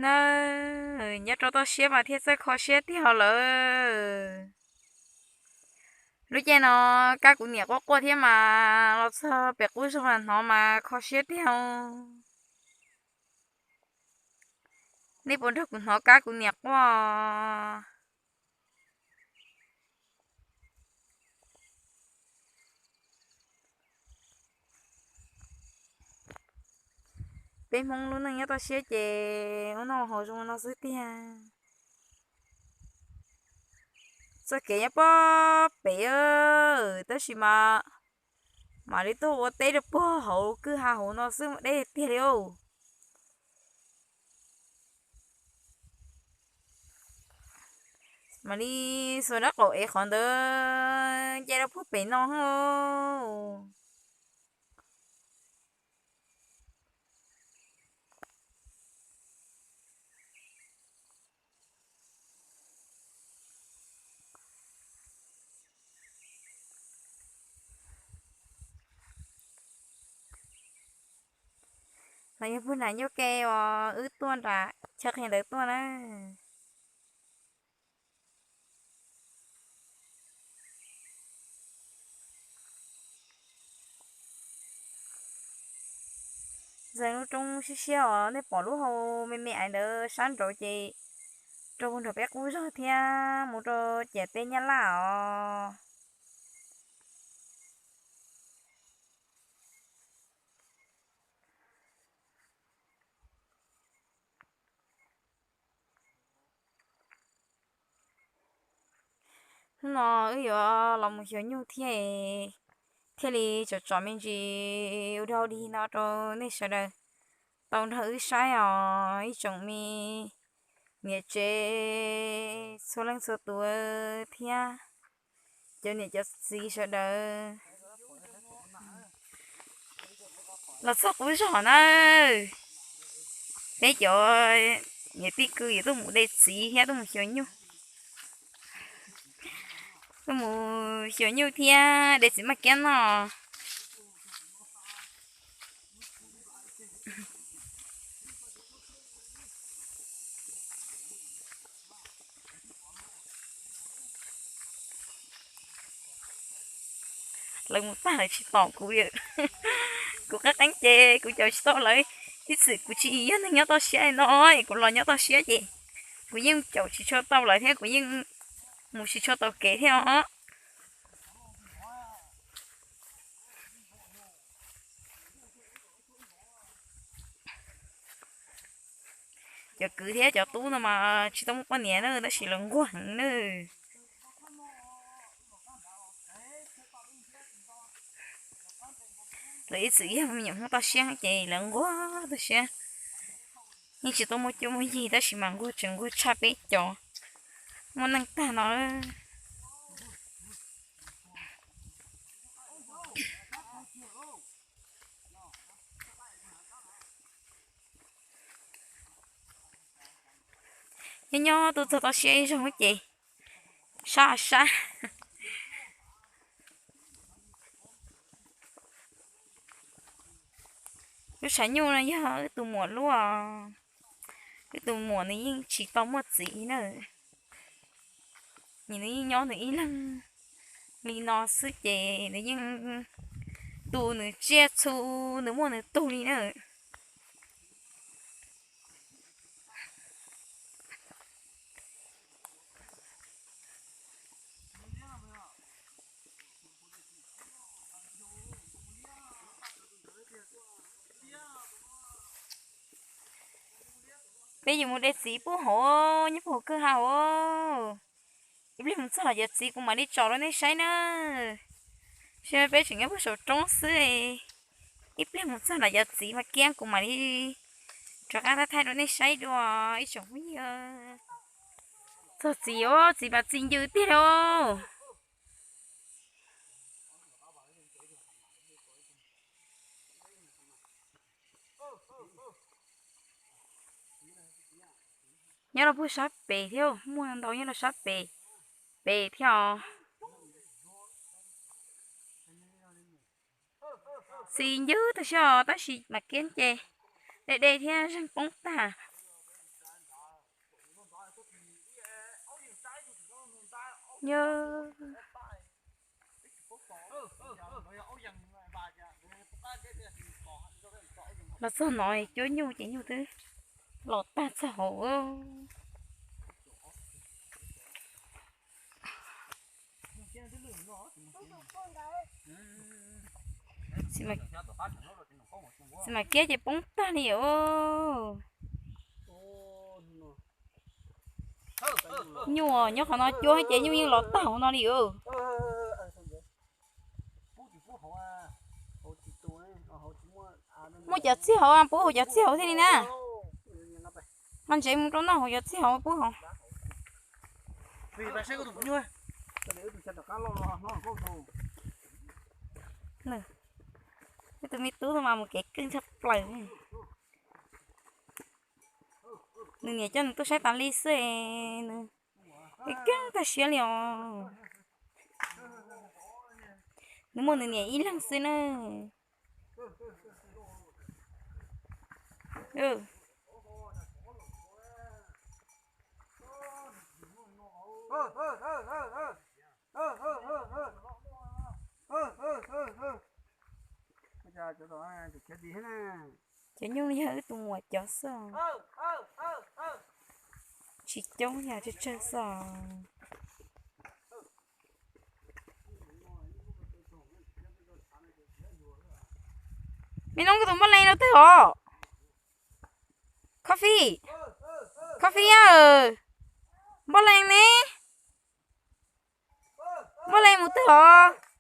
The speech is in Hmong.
Nawb, nyob rau toj siab mas thiaj txawj kho siab tiag lawm. Lub caij no kab kuv niam quaj quaj thiab mas los txog pem qub zog hnov mas kho siab tiag. Nej puas nrog kuv hnov kab kuv niam quaj? Peb Hmoob lub neej nyob toj siab ces ua noj haus zoo no xwb tiag. Txoj kev nyob pob pem, tab sis mas mam li tuaj ua teb rau puag hauv kwj ha hauv no xwb mas deb tiag li. Mam li xuas rab qaum ev qhov ntawd nce rau puag pem no. No yog puag nram ncauj ke uas wb tuaj nram chaw qhia ntawd tuaj na. Ntxeev lub roob siab siab os, nej pom lub hau me me ais ntawd sab nraud ces rau puag nram peb qub zog thiab mus rau ciam teb Nyab Laj os. Hnub no wb yuav los mus xyuas nyuj thiab, thiaj li tsom tsom me ntsis ua dog dig no rau nej sawv daws tau nrog wb saib os ib tsoom me niam tsev txhua leej txhua tus thiab cov niam cov txiv sawv daws. Los txog qub zog na, peb cov niam tij kwv yuav tuaj mus de txiv thiab tuaj mus xyuas nyuj. Tuaj mus xyuas nyuj thiab de txiv maj kiab noj. Lawv mus tag lawv tsis tom kuv li. Kuv qeeb qeeb ces kuv caum tsis tau lawv. Ib txwm kuv tsis yog neeg nyob toj siab no, kuv los nyob toj siab ces kuv yeej caum tsis tshua tau lawv thiab kuv yeej mus tsis tshua tau kev thiab os. Cov kwv thiab cov tub no mas tsis tau muaj poj niam na tab sis lawv nquag heev na. Lawv ib txwm yog me nyuam Hmoob toj siab ces lawv nquag toj siab. Yeej tsis tau muaj cuab muaj yig tab sis mas nquag tseem nquag tshaj peb cov muaj neej tag no. Nyob nyob tuaj txog toj siab ib zaug ces sab sab. Lub tshav nyuj no yog wb tus muam lub, wb tus muam nws yeej tsis tau muaj txiv na. Nws yeej nyob nws ib leeg li no xwb ces nws yeej tu nws tsiaj txhu, nws muaj nws tug li na. Peb yuav mus de txiv puag hauv, nyob puag hauv kwj ha hauv. Ib pliag mus txog los cov txiv kuv mam li tsom rau nej saib na. Peb tseem nyob puag saum roob xwb. Ib pliag mus txog los cov txiv mas kiab kuv mam li rov qab thaij rau nej saib dua ib tsoom phooj ywg. Txog txiv os, txiv mas txi ncw tiag li. Nyob rau puag sab pem thiab, muaj ntau nyob rau sab pem, pem thiab os. Txi ncw tag siab os, tab sis mam kiab ces dej dej thiab zeeg poob tag. Nyob los txog no cuab nyuj ces nyuj twb los tag txog hauv. Xis mas kiab ces poob tag li os. Nyuj nyob qhov no cuab ces nyuj yeej los tag hauv no li os. Muaj cov txij hauv, pub hauv cov txij hauv thiaj li na. Ho ntsev mus rau noj hauv cov txij hauv pub hauv. Tus me tub mas mus kev keej tshaj plaws. Nws niam coj nws tuaj saib tas li xwb, nws kev keej tag siab li os. Nws muaj nws niam ib leeg xwb na. Cov nyuj yog wb tus muam cov xwb, tsis coob, yog tsawg tsawg xwb. Me noob, koj tus npoj leej rau twg os? Coffee, Coffee, npoj leej ne? Npoj leej mus twg os?